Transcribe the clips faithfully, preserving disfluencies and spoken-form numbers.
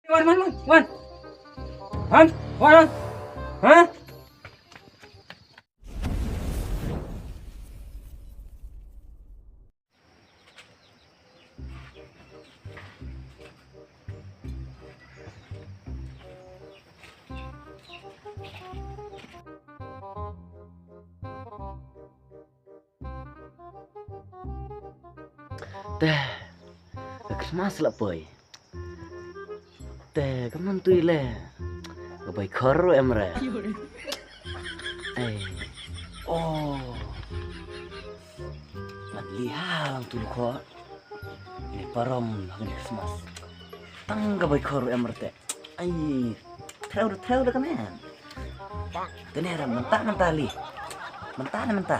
Wan, wan, wan, wan. Wan, wan, wan. Ha? Te, ka Christmas la poi. Te, ka mynta le. Ka bai khor em re. Ei. Oh. Pat liha lang tu khor. Ni parom lang ni Christmas. Tang ka bai khor em re te. Ai. Theu, theu da ka men. Te ne ram mynta, mynta li. Mynta ne mynta.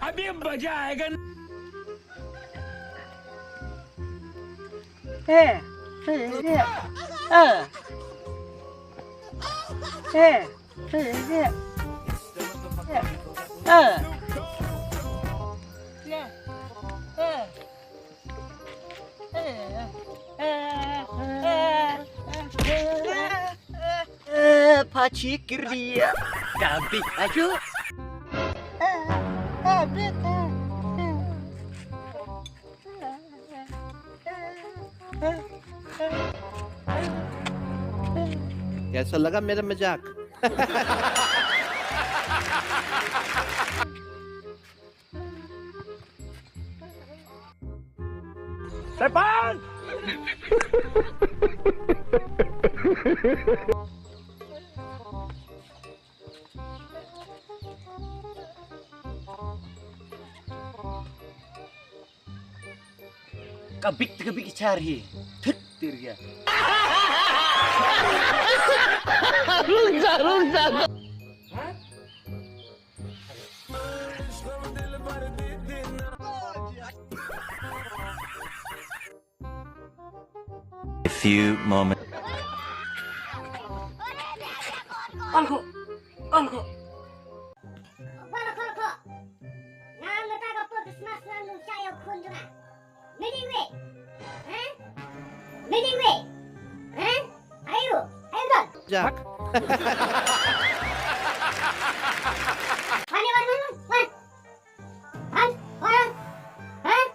अभी मजा आएगा ना। Hey, hey, hey. Ah. Hey, hey, hey. Ah. Ah. Eh, phachi kirdia. Ka bit aju. कैसा लगा मेरा मजाक? Setan! Ka bik te ka bik char hi. Thut tir ya. Rusa, rusa. A few moments. Alko, alko. Alko, alko. Nga mata ka por Christmas nga nung cha ya khun jong nga. Mini we. Hah? Mini we. Hah? Ayo, ayo don. Jack. Wan, wan, wan, wan. Wan, wan, wan.